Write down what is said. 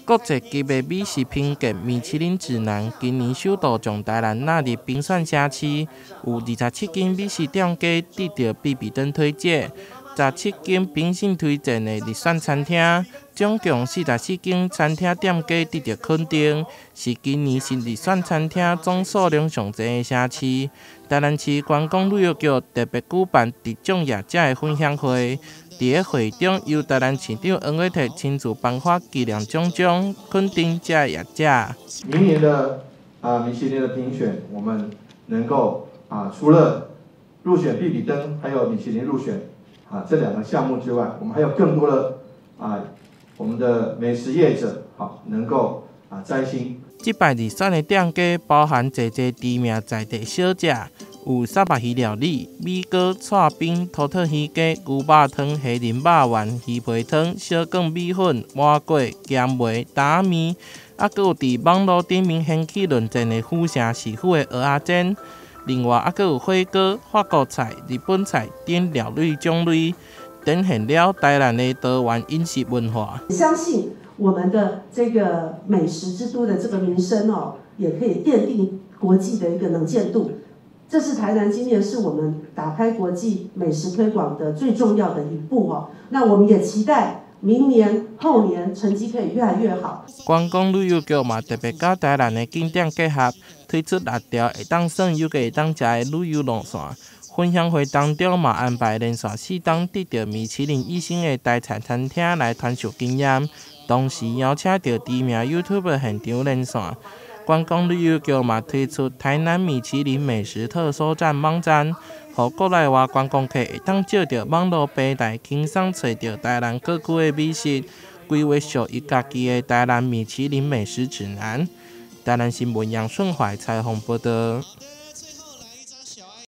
國際級的美食評鑑米其林指南今年首度將台南納入評選城市，有27間美食店家得著必比登推薦，17間評審推薦的入選餐廳，總共44間餐廳店家得著肯定，是今年新入選餐廳總數量上濟的城市。台南市觀光旅遊局特別舉辦得獎業者的分享會。佇咧會中，由台南市長黃偉哲親自頒發紀念獎章，肯定這个業者。明年的米其林的評選，我們能夠除了入選必比登，還有米其林入選這兩個項目之外，我們還有更多的我們的美食業者好能夠摘星。這擺入選的店家包含濟濟知名在地小食，有沙白魚料理、米糕、剉冰、土特魚羹、牛肉湯、蝦仁肉圓、魚皮湯、小卷米粉、麻粿、鹹糜、擔仔麵，閣有佇網路頂面掀起論戰的府城市府的蚵仔煎。另外，閣有火鍋、法國菜、日本菜等料理種類，展現了台南的多元飲食文化。相信我們的這個美食之都的這個名聲哦，也可以奠定國際的一個能見度。這是台南今年是我們打開國際美食推廣的最重要的一步哦。那我們也期待明年、後年成績可以越來越好。觀光旅遊局嘛特別佮台南的景點結合，推出六條會當耍又閣會當食的旅遊路線。分享會當中嘛安排連續四冬得著米其林一星的台菜餐廳來傳授經驗，同時邀請著知名 YouTuber 現場連線。觀光旅遊局嘛推出台南米其林美食特搜站網站，予國內外觀光客會當藉著網路平台輕鬆揣著台南各區的美食，規劃屬於家己的台南米其林美食指南。台南新聞楊順懷採訪報導。